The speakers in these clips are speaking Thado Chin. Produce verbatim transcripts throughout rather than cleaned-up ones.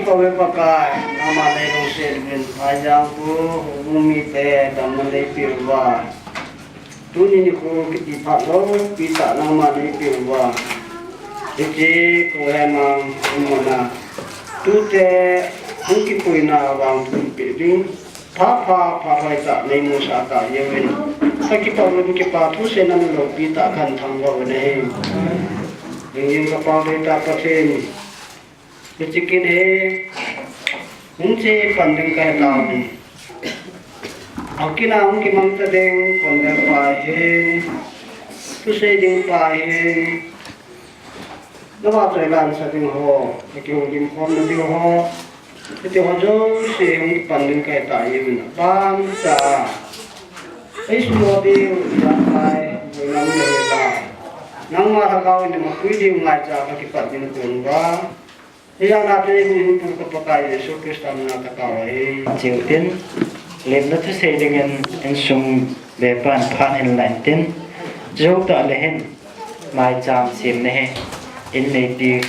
Kave Pakai, nangma neilungset uvin, Phaicham khu houbung mite damna neipeh uva, tuni nikho kiti phat loupi tah nangma neipeh uva, hiche Kohima umna tute hung kipuina vang puipeh ding, pha pha pha hoitah neimusah tah jeh uvin, kakipah uvin, kipa thusei na loupi tah kahin thangvah u ahi. Hingjing kapang thei tah Pathen, hiche kin hi hung che pan ding kahi tauvin, akin a hung kimangcha ding convener pa hin, thusei ding pa hin, nava choi lansa ding ho, akihoulim khomna ding ho, hiti ho jouse hung kipan ding kahi tah jeh uvin, abancha eisuhmo diu, ijakai boina um le hila, nangma lhagao in eimapui diu ngaicha kakipat ding kon uva, hijeh a nate hung hung pu ka Pakai Jesu Christa mina katao ahi. Cheu tin, lemna thusei dingin insung vepan phat hin la intin, jou tah le hin, maicham semna hi in neipi,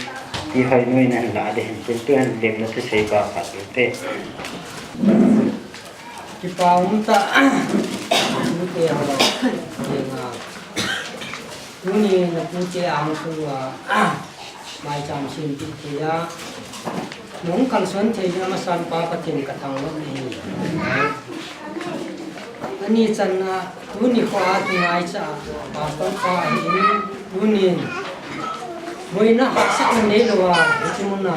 ihoinu in ahin lah ding ahin tin, tuhin lemna thusei ba phat ute. Kipa um tah, tute ho, tuni natute ahung sunga maicham sempeh thei a, nahung kalson thei ding a masanpa Pathen kathangvah nahi. Ani channa, tuni khoa kingaicha a pastor pa ahin, tunin boina hahsatna neilouva hiche muna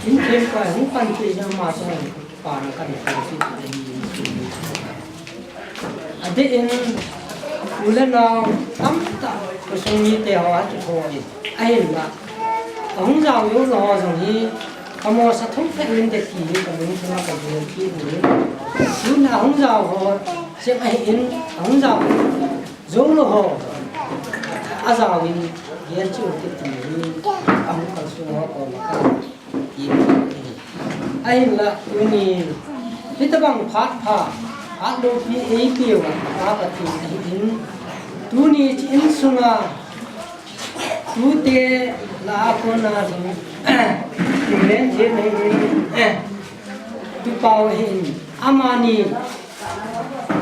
in thempa hung panpeh jeh a ama chunga kipana kahin thum kit ahi. Adeh in, u le nao tamtah khosung mite ho akikhoi, ahinla ahung jao joulou ho jong hi kamo sa thum phet inte ti hi kalungthim a kagel kit in, tun ahung jao ho chem ahin, ahung jao joulou ho ajaovin gel cheh ute ti hi ahung kalsong ho koma ka Ahinla tuni hitobang phat pha, phat loupi eipeh uva Pa Pathen ahin, tuni hiche insunga tute lah a kona jong Reverend Jane ahin, Tupao ahin, amani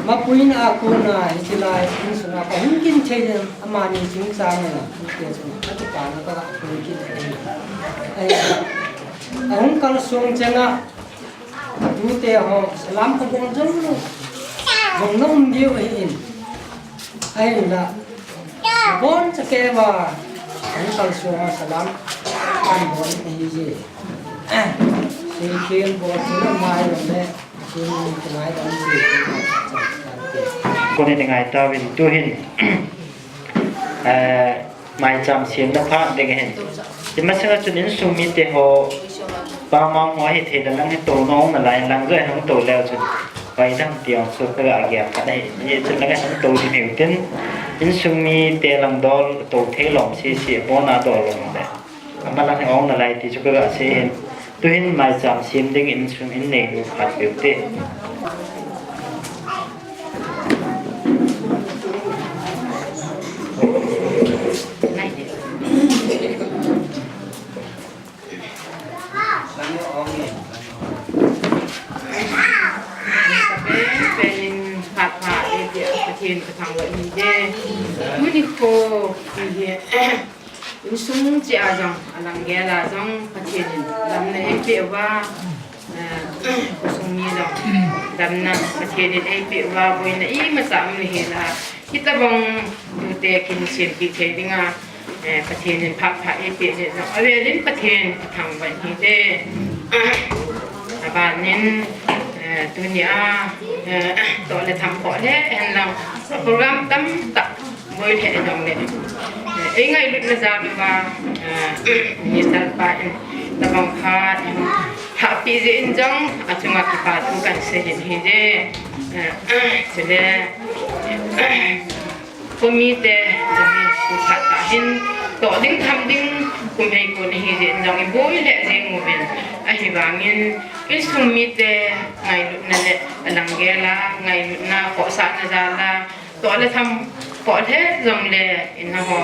mapuina a kona hiche lai insunga kahung kin thei jeh in amani chungchang a tute chunga kakipana kahung kin thei ahi. Ahung kalsong chenga tute ho salam kabol joulou jong na um diu ahin, ahinla naboncha keiva ahung kalsong a salam kabol ahije. Seikhel bol thei lou mai lou le Koni ni ngai tauvin tuhin, eh, maicham semna phat ding ahin. Himasanga chun insung mite ho, pamang ho ahi theina lang hi tou nom nalai lang jong hung tou leu chun, vai dang ti jong chu kaga gel khat ahi. Hichun lang hung tou ding ahiu tin, insung mite lang dol tou thei lom sese, abona dol lom le. Amalang hi ong nalai ti chu kaga sei in. Tuhin maicham sem ding insung in neinu phat peh ute. Pen, pen in phat pha e ti a Pathen kathangvah in ahije. Tuni kho, ahije. Insung cheh a jong, alang gel a jong, Pathen in damna eipeh uva, eh, khosung mi jong damna Pathen in eipeh uva, boina imacha um le hela, hitobang tute kin sempeh thei dinga, eh, Pathen in phat pha eipeh jeh jong, avel in Pathen kathangvah in ahije. Abanin, eh, tunia, eh, toh le tham khoh le hen lang, program tamtah boi lheh jongle, eh, eingailutna jal uva, eh, minister pa in tabang phat in lhahpeh jeh in jong achunga kipa thu kahin sei in ahije. Eh, chule, eh, khomite jong hi phat tah hin toh ding tham ding kum hei kon ahijeh in jong iboi lheh jeng uvin, ahivangin insung mite ngailutna le alang gel a ngailutna khohsahna jal a toh le tham khoh lheh jongle, in nangho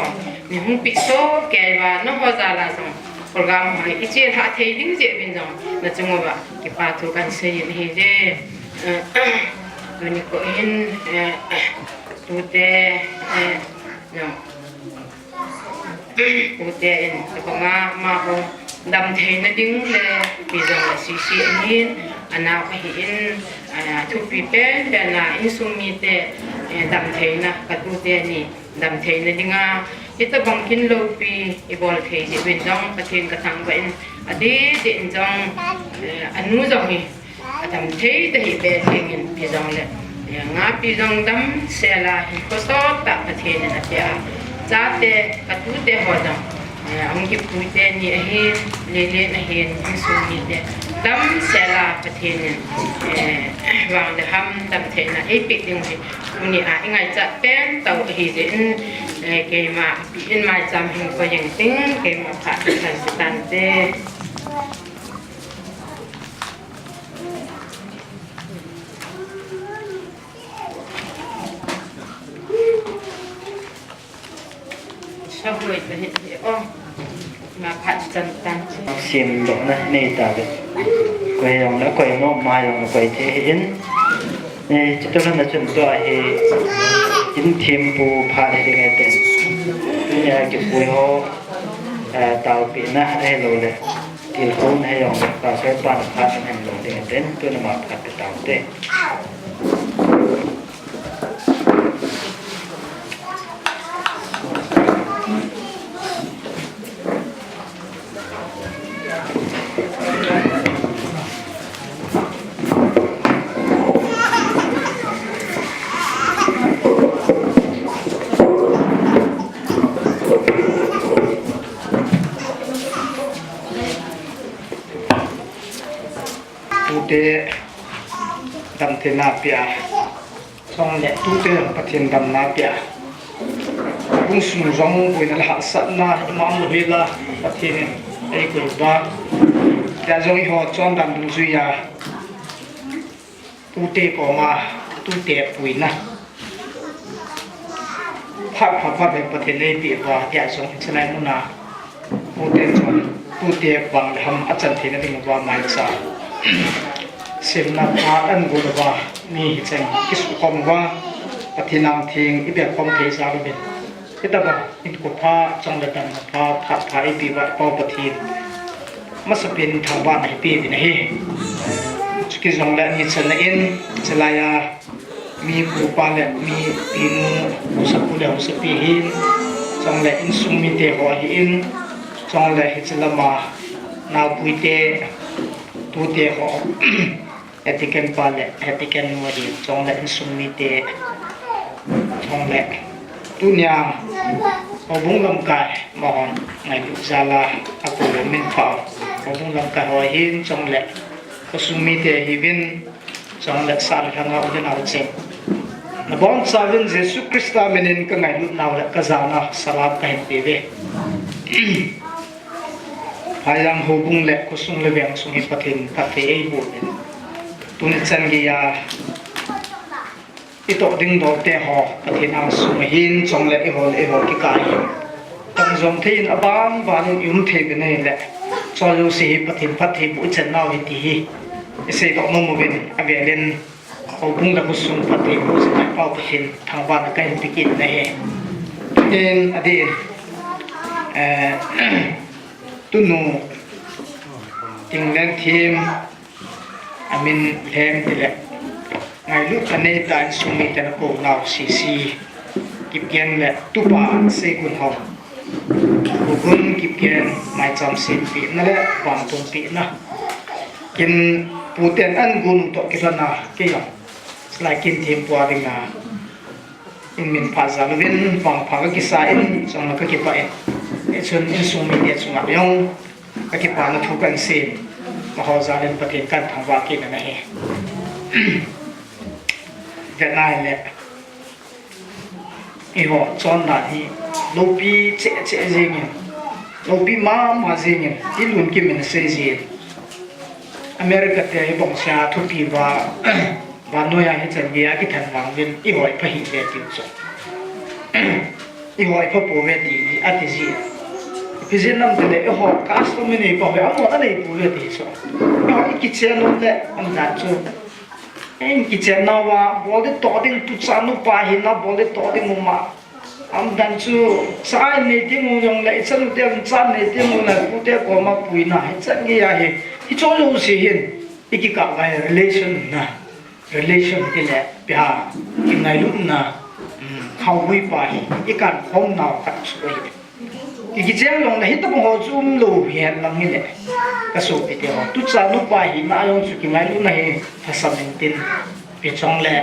nei hung pehsoh kei uva, nangho jal a jong Program ho i chelhah thei ding jeh uvin jong nachung uva kipa thu kahin seiyin ahile. Eh, tuni kho hin, eh, tute, eh, no. Tute in, tabanga amaho damtheina ding le, ipi jong le sese ahin, anao ahin, ah, thupi penpen a insung mite, eh, damtheina, katute ni damtheina dinga, hitabang kin loupi ibol thei jeh uvin jong Pathen kathangvah in, adeh deh in jong, eh, anu jong hi, adamthei tahih beh jengin, ipi jong le, eh, ngapi jong damsel a hinkho sot tah Pathen in apeh a, chate, katute ho jong, eh, ahung kipui teni ahin, Lelen ahin, insung mite damsel a Pathen in, eh, vang le ham damtheina eipeh ding hi, tuni a ingaichat pen tah ahi jeh in, eh, keima ipi in maicham hinkho jeng ting, keima phat kasei tante. Semdohna nei tauve. Koi jong le koi nom, ma jong le koi thei ahin. Eh, chutoh lhon a chun tua hi in thempu phat hi ding ahi tai. Tunia kipui ho, eh, taopehna ahilouleh tilkhouna hi jong le pastor pan phat ahin lou ding ahi tai. Tuna ama phat pe taute. Tute damtheina pia. Chule tute Pathen damna pia. Insung jong boina le hahsatna iman lou hela Pathen in eikoi uva. Tia jong eiho chondan dungjuia tute koma, tute puina. Phat phat phat Pathen in eipeh uva, tia jong hiche lai muna Tute chun, tute vang le ham achan theina ding uva maicham. Simna phat ahin gon uva, mi hicheng kisukhom uva, Pathen angtheng ibelkhom thei jal uvin. Hitabang hinkho pha, chule damna pha, phat pha eipeh uva i Pa Pathen masapen in thangvahna ipeuvin ahi. Chukit jongle ani channa in, chulaiya mi pu pa le mi pinu, haosapu le haosapi hin, chule insung mite ho ahin, chule hiche lama naopuite, tute ho, head deacon pa le head deacon nu ahin, chule insung mite, chule tunia houbung lamkai, amahon ngailut jal a akou min pha, houbung lamkai ho ahin, chule khosung mite ahiuvin, chule sah le lhanga u le nao cheng. Nabonchauvin Jesu Christa minin kangailut nau le kajana salam kahin peuve. Phaijang houbung le khosung le veng sung hi Pathen phatthei eiboh uvin. Tuni chan geiya itoh ding dolte ho Pathen angsung ahin, chule eiho le eiho kikah ahin. Tong jom thei in aban ban in i um thei uvin ahile, chule jouse hi Pathen phatthei boh ichan nau ahi ti hi isei doh nom uvin, avelin houbung le khosung phatthei boh ichan nau Pa Pathen thangvahna kahin pe kit in ahi. Tin adin, eh, tunu Tinglen Thim, amin lhem tile, ngailut anei ta insung miten akou nau C C Kipgen le tupa Seigun ho, Pu Gun Kipgen maicham sempehna le vantung pehna. Kin puten an gun u toh kilhon a, kei jong chulai kin thempu a dinga in min phat jal uvin vangpha kakisa in, chule kakipah in. Hichun insung mite chunga jong kakipana thu kahin sei in, amaho jal in Pathen kahin thangvah kit in ahi. Vetna ahile, eiho chondan hi loupi cheh cheh jengin, loupi mama jengin, ilungkim in asei jin. America te hi bangchia thupi uva, vannoiya hichan geiya kithan vang uvin, eiho ipha hih uve tiu chu. Eiho ipha pouve ti hi ati jin. Hijeh nam tile, eiho custom inei pa, amahon anei poi ti chu. Eiho ikichen nom le, aumdan chu. Ei kichen nauva, bol ding toh ding, tucha nupa hina, bol ding toh ding uma. Aumdan chu, cha inei teng u jongle, ichanu te, cha inei teng u le, pute koma puina, hichan gei ahi. Hiche jouse hin, ikikah uva hi relation na. Relation tile, pia, kingailutna, um, khaovui pa hi, ikan khom nau khat chu ahi. Ikichen jongle, hitobang ho chu umlou hihen lang hile. Kasopite ho, tucha nupa hina jong chu kingailutna hi, lhasam intin. Ipi jongle,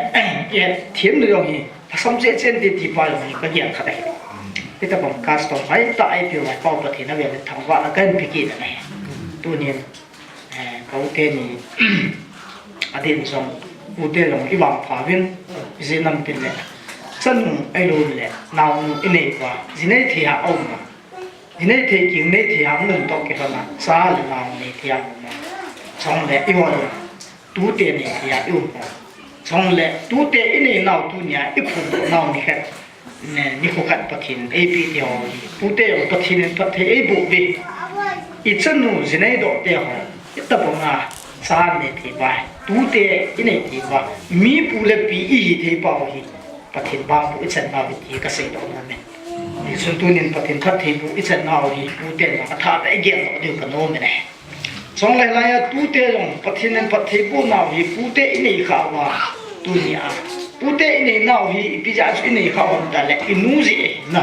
ihethem lou jong hi, lhasam cheh cheh inte ti pa jong hi, kagel khat ahi. Hitobang custom hoitah eipeu lai pau Pathen avel in thangvahna kahin pe kit in ahi. Tunin, eh, ka u teni, adin jong, pute jong ivangpha uvin, ijeh nam tile, chanu ahiloule, naonu inei uva, jinei thei a aum a. Jinei thei, kinei thei a aum toh kilhon a, cha le nao nei thei a aum a. Chule, eiho jong, tute nei thei a ium a. Chule, tute inei nau tunia, iphondoh nau nikhat. Ne, nikho khat Pathen eipeh te ho hi. Pute jong Pathen in phatthei eiboh uve. Ichanu jinei doh te ho. Hitobanga cha nei thei uva. Tute inei thei uva. Mi pu le pi ihi thei pa ho hi. Pathen bang boh ichan nau hi ti kasei doh nom e. Hichun tunin Pathen phatthei boh ichan nau hi. Pute jong athah tah a igel doh diu kanom e. Chule hilai a tute jong Pathen in phatthei boh nau hi pute inei khah uva tunia. Pute inei nau hi ipi jeh a chu inei khah u ham tile inu jeh ahi na.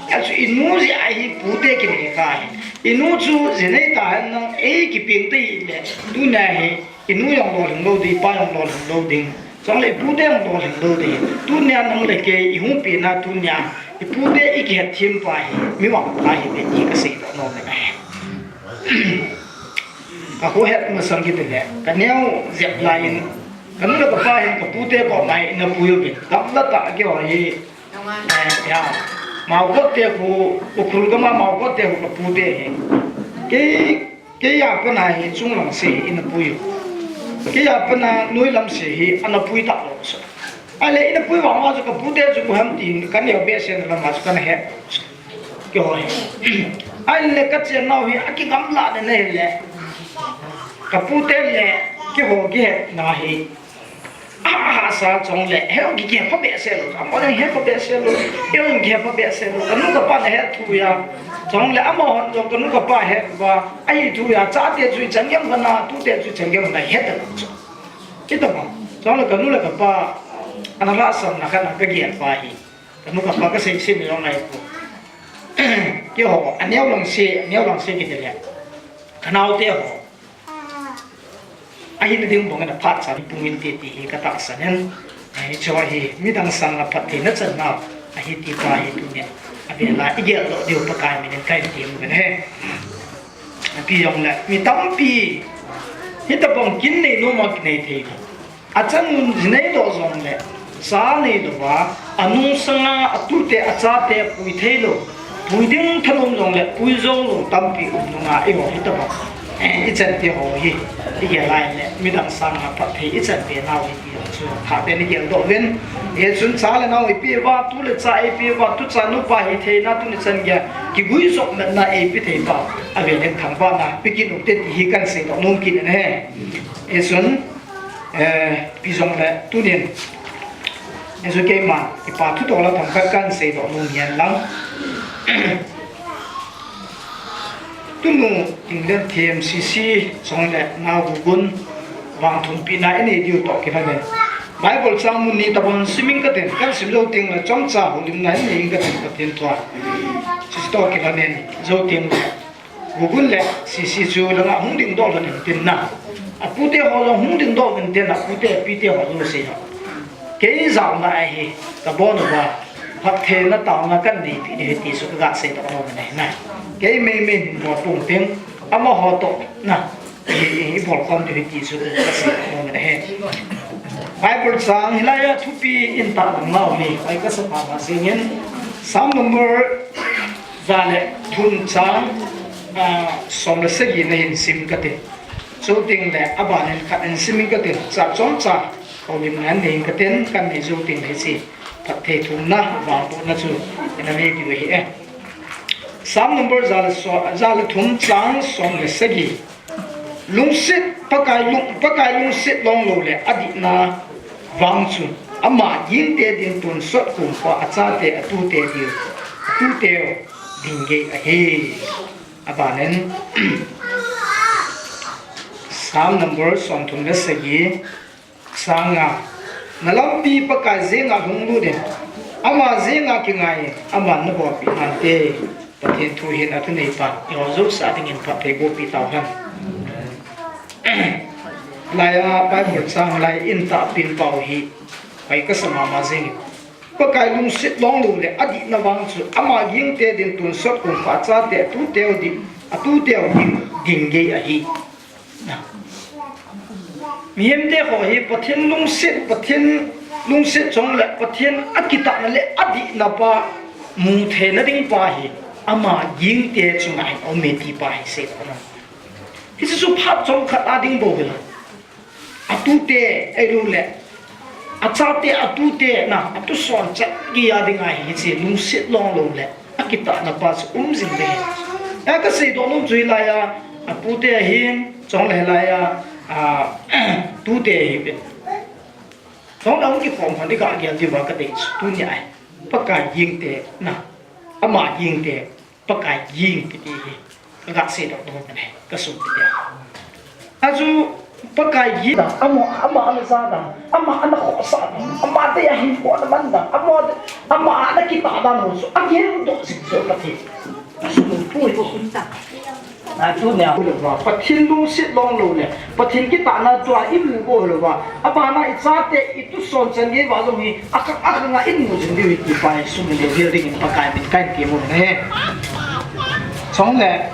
Achu inu jeh a hi pute kinei khah ahi. Inu chu jinei tahen nang ei kipeng te hile tunia hi inu jong lolhing lou ding, ipa jong lolhing lou ding. Chule ipute jong lolhing lou ding. Tunia nang le kei ihung pena tunia ipute ikihetthem pa hi mi vangpha ahiuve ti kasei doh nom e. Ka khohet masang kitile, kaneo jep laiyin, kanu le kapa hin kapute koma hi eina pui uvin, gamla tah a keiho hi, eh, ya, Maokot te khu, Ukhrul gam a Maokot te khu kapute hi. Kei, kei a pat a hi chunglang se hi eina pui u. Kei a pat a noilam se hi ana pui talou chu. Ahile eina pui vang uva chu kapute chu koi ham ti kaneo behseh na lam a chu kana he. Keiho hi. Ahile kachen nau hi akigamla na ahile. Kapute le keiho kihetna hi. A, a, asa chule, he, kihe pha behseh lou. Amaho he pha behseh lou. Eiho kihe pha behseh lou. Kanu kapa na het thu a. Chule amahon jong kanu kapa het uva. Ahi thu a. Chate chu ichan gei ham kana, tute chu ichan gei ham kana het lou chu. Hitobang. Chule kanu le kapa ana lhahsamna khat a kagel pa hi. Kanu kapa kasei sim jong ngai poi. Keiho, aneo lang se, aneo lang se kitile. Kanaote ho. Ahina ding bang in aphat chan pung inte ti hi katahsan in. Eh, hiche hi midang sanga phattheina chan nau ahi ti pa hi tunin. Avel a igel doh diu Pakai min in kahin tem uvin ahi. Ipi jongle, mi tampi hitobang kin nei nom a kinei thei lou. Achanun jinei doh jongle, cha nei doh uva, anung sanga atute achate pui thei lou. Pui ding thanom jongle, pui jou lou tampi um nunga eiho hitobang. Eh, ichan te ho hi, igel a ahile, midang sanga phatthei ichan be nau hi ti ho chu, phat in igel doh uvin. Hichun cha le nao eipe uva, tu le cha eipe uva, tucha nupa hi theina tuni chan geiya, kiguijopna eipe thei pa, avel in thangvahna pe kit u hite ti hi kahin sei doh nom kit in ahi. Hichun, Eh, ipi jongle tunin. Hichu keima, kipa thu toh la themkhat kahin sei doh nom hihen lang. Tunu England them C C chule Naogugun vangthumpina inei diu toh kilhonin. Bible chang mun ni tabang sim inge katin, kahin sim jou tengle chomcha houlimna inei inge katin Pathen thua. Hichu toh kilhonin, jou tengle. Gugun le C C chu langa hung dingdoh lhon intin na. Apute ho jong hung dingdoh intin na, apute apite ho jouse jong. Kei jaona ahi, kabon uva, phattheina taona kahin neipi diu ahi ti chu kaga seidoh nom in ahi na. Kei meimei hin bol pong teng, amaho toh na, i, i, ibol khom diu ahi ti chu kaga seidoh nom in ahi. Bible chang hilai a thupi in tahlang nau hi, ai kasa pha ma jingin, Psalm number Za le thum chang, ah, som le sagi na hin sim kate. Chuteng le aban in khat in sim kate. Chachom cha, houlimna nei kate, kahin nei jou teng le hiche phatthei thumna, vangbohna chu ina nei diu ahi e. Psalm number za le so-, za le thum chang som le sagi. Lungset, Pakai lung, Pakai lungset long lou le adihna vang chu ama gingte din tonsot kumpa achate atute din, atute ding gei ahi. Abanin, Psalm number som thum le sagi, sanga, na lampi Pakai jenga lhung lut in, ama jenga kingai in, aman na bolpeh nante. Pathen thu hin athunei pan, eiho jouse a dingin phatthei bohpi tauhen. Laiya Bible chang lai in tahpeh pau hi, hoi kasa mama jengin. Pakai lungset long lou le adihna vang chu ama gingte din tonsot kumpa achate atute din, atute din, din gei ahi. Mihemte ho hi Pathen lungset, Pathen lungset chong le Pathen akitahna le adihna pa mu theina ding pa hi ama gingte chunga hin aume ti pa hi sei. Hiche chu phat chomkhat a ding bou hilou. Atute, ahilou le, achate atute na, atuson chet gei a ding ahi, hiche lungset long lou le akitahna pa chu um jing ding ahi. Kasei doh nom chu hilaiya, apute ahin, chong le hilaiya, a, tute ahi uvin. Chong le hung kikhom hon ding kagel diuva kadei chu tunia hi. Pakai gingte na, ama gingte. Pakai ging kiti hi, kaga sei doh nom ahi, kasung kiti. Achu, Pakai ging, ama, ama ana ja dan, ama ana khohsah dan, ama dei a hinkho ana man dan, ama, ama ana kitah dan ho chu, agel doh jing chu kati. Achu, tu hi ko. Achu nia. Pathen lungset long lou le. Pathen kitahna tua imu bou louva, abana ichate ituson chan gei uva jong hi, akhang, akhang a imu jing diu hi ti pa hi sum le vel dingin Pakai min kahin temmo ahi. Chong le,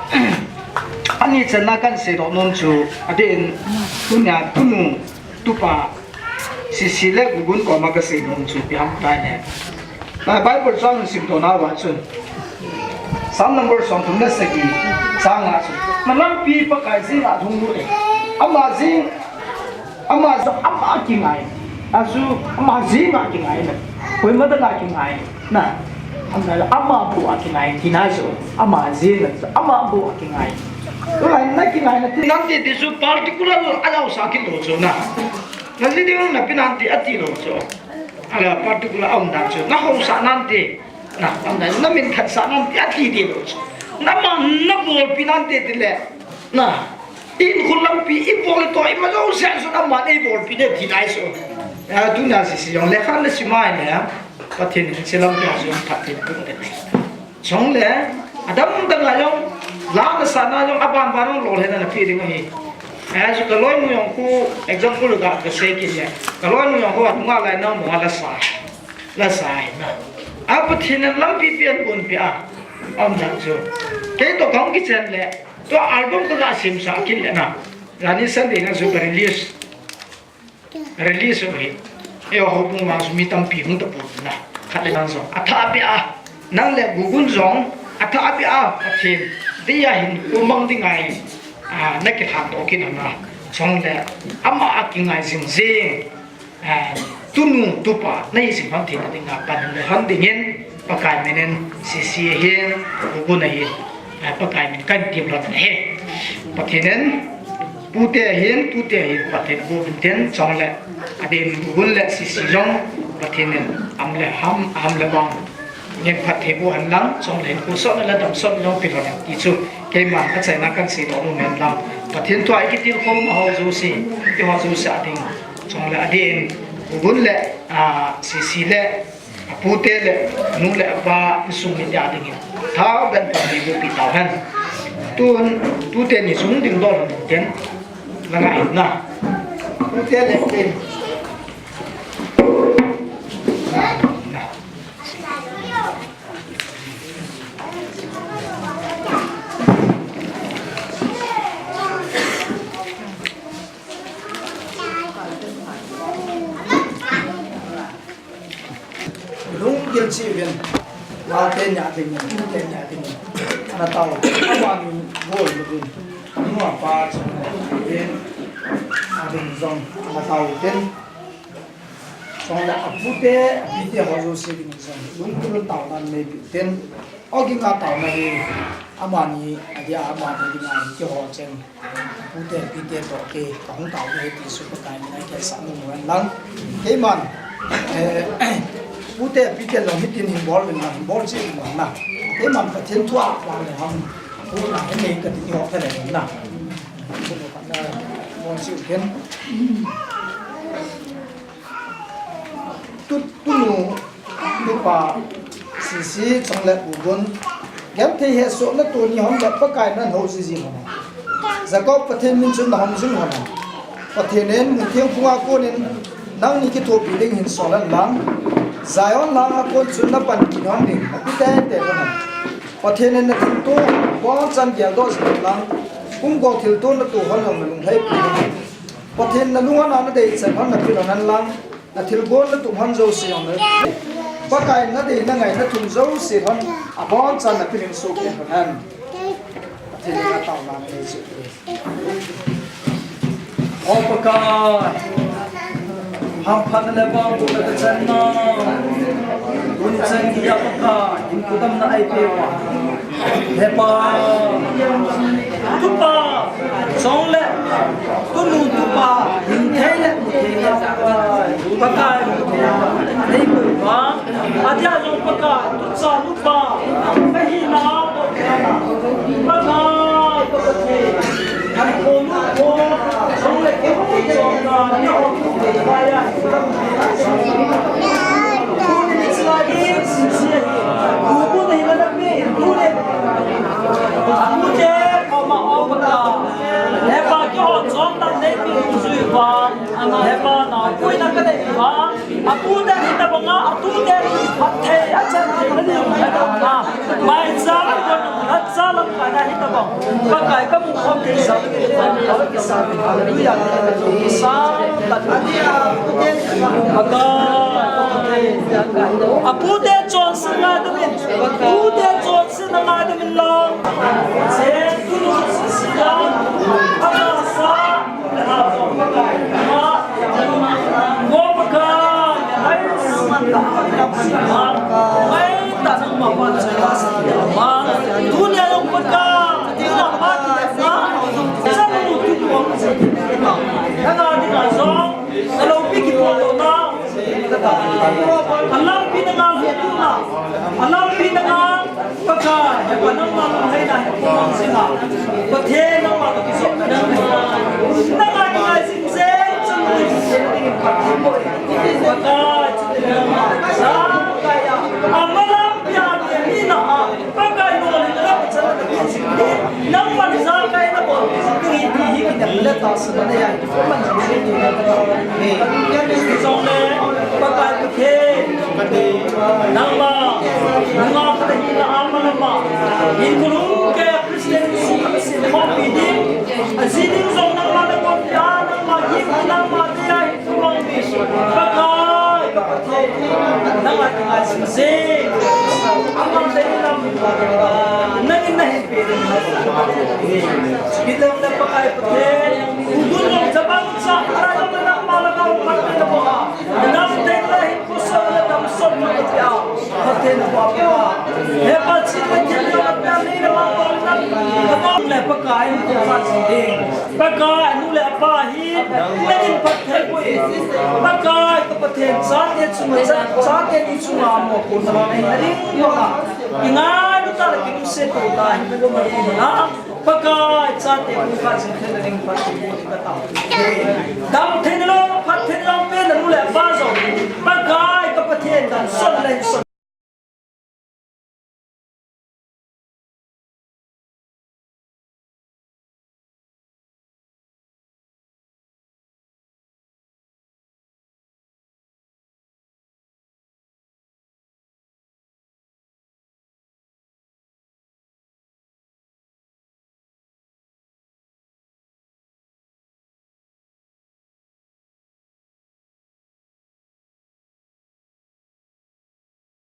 ani channa kahin sei doh nom chu, adeh in, tunia, tunu, tupa, Sisi le Gugun koma kasei nom chu ipi ham itile. Na Bible chang simdoh nauva chun. Psalm number som thum le sagi changa chun. Na lampi Pakai jenga lhung lut in. Ama jeng, ama jeng, ama kingai. Achu, ama jenga kingai na. Koima dinga kingai. Na. Ama, ama bou a kingai tina chu. Ama jenga chu. Ama bou a kingai. Tulai na kingai na ti. Nante ti chu particular a jaosah kit lou chu na. Na ji ding na pi nante ati lou chu. Ala particular a um dan chu, na haosah nante, na, um dan, na min khatsah nante, ati ti lou chu. Na man, na bolpi nante tile, na, in khul lampi, ibol to, ima jouse a chu, na man, ibolpi ne ti nai chu. A, tuna Sisi jong, lekha na simai ne, Pathen in hiche lampi a chu, Pathen in pung de. Chong le, adang dang a jong, la na sa na jong, aban ban jong lolhinna na pe ding ahi. Achu ka loinu jong khu, example ga kasei kit le. Ka loinu jong khu, atunga lai na mo la sa. La sa hi na. A Pathen in lampi pian un pi a. Aum dan chu. Kei toh kahung kichen le. Tua album kaga simsah kit le na. Jani Sunday na chu ka release. Release u hi. Eiho houbung vang chu mi tampi hung tapon na. Khat le nang jong. Athah beh a. Nang le Gugun jong. Athah beh a. Pathen. Dia hin kumang ding ngai. A, na kilhan toh kin na. Chong le. Ama a kingai jing jing. A, tunu, tupa. Na hi jing ham thei na ding a. Pan le han ding in. Pakai min in, Sisi ahin, Gugun ahin, a, Pakai min kahin temlhon ahi. Pathen in, pute ahin, tute ahin, Pathen in, Gugun tin, chong le, adin Gugun le Sisi jong, Pathen in, am le ham, ham le bang, ngen phatthei boh hen lang, chong le hin, kusot le damsot jong pelhon hen, ti chu, keiman, achaina kahin sei doh nom hen lang, Pathen thua ikitilkhou ma ho jouse, ti ho jouse adin, chong le, adin, Gugun le, a, Sisi le, Apute le, anu le apa, insung mite a dingin. Thao ben phatthei bohpi tauhen. Tun, tute ni sung ding dol han ten. Langa hin na. Pute le, te. Na, na. Lunggil cheh uvin, naote nia dingin, tute nia dingin, ana tao, amani bol uvin, anu apa chun uvin, ading jong, ana tao uvin, Chule apute, apite ho jouse ding jong lungput taona neipe uvin. Ogin a taona hi amani, adia amani dinga kihol cheng. Apute, apite toh kei kahung taona hi ti chu Pakai mina kei sa nu nu lang. Keiman, eh, apute, apite jong hitin hin bol uvin lang, hin bol cheh uvin lang na. Keiman Pathen thu a vang le ham. Pu na hin nei kati ni ho thale na. Bol cheh uvin. Tu, tunu, tupa, Sisi, chule Pu Gun. Genthei hesohna tuni hon le Pakai nan hou jiji hon. Jacob Pathen min chun na hom jing hon. Pathen in mun theng phunga konin nangni kithopi ding hin sol hen lang. Zion langa kon chun na panpi hon ding, na pi tete hon. Pathen in na thilto abonchan geldoh jing hen lang. Kum gol thilto na to hon jong na lunglhaipi hon. Pathen na lung ana na deichat hon na pil hon hen lang. Na thilgon na tup hon jouse jong na, Pakai na dei na ngai na thum jouse hon abonchan na pil hing soh kei hon hen. Pathen in na taona nei cheh uvin. O Pakai, hamphatna le vangbohna kachan na, tuni chan geiya Pakai, hinkho damna eipeh uva. He Pa, tupa, chule tunu tupa, hing thei le mu thei le, Pakai, mu thei le, nei koi uva, adia jong Pakai, tucha nupa, kahina, Pakai, ka Pathen, hankho nu kho, chule kei kho chonga, ni ho kho, Pakai, tuni ni chulai hi, Sisi hi, bu bu na hi la na pe, bu le, Apute, koma o Pakai. He Pa, kihou chom dan neipe jui uva. He Pa, naopuina kanei uva. Apute hitabanga, atute phatthei achan thei na ding. Maicham, acha lamkai na hitabang. Pakai kamu khom thei sa. Hallelujah. Sa, Pakai. Apute chonse ngai dingin. Apute chon Sina ngai ding in lang. Chen tunu sisi lang. Ama sa. Ama. Ngo Pakai. Ai. Ai ta nang ma pa sa. Ama. Tunia jong Pakai. Tunia pa sa. Sa nu tu ko. Nang a ding a jong. Alampi kipotdohna, alampi na ngal hutuna, alampi na ngal Pakai, Hepa nangma lunglhaina hi pumang jinga, Pathen nangma kakijopna, nangma lunglhaina jing jeng chan nui jing jeng dingin Pathen boi, Pakai, chuti le nangma, Pakai a, amalampi a, mi na a, Pakai nolin na Pakai chan na Pakai jing ding. Nangman jakai na bol ding hi ti hi kidang le tahsan na ya. Nangman jong le, Pakai Pathen. Nangma, nunga khat hi na ama lama. Hinkho lhung keiya Christian sung khat sin khompi ding. Aji ding jong nangma na bol ding a, nangma hi, nangma dei a. Pakai, ka Pathen, nang a kingai jing jeng. Amang dei lam, nangin nahin pe ding. Bilam na Pakai Pathen, ugun long jabang cha, arai long nangma lama upat na boha. Dam dei la hin kusol na dam sol na tia. Pathen na boha. He Pathen na kin na pia ni na ma ko na. Ka bang le Pakai, ko pa jing ding. Pakai, anu le apa hi, nangin phatthei poi. Pakai, ka Pathen, chate chunga, cha-, chate ni chunga mo ko na nei na ding ko na. Ingailu ta le kilungset to ta, hi ko ma ko na. Pakai, chate ko ka jing thei na ding phatthei poi ka ta. Dam thei na lo, phat thei na lo, pe na nu le apa jong. Pakai, ka Pathen, dam son le son.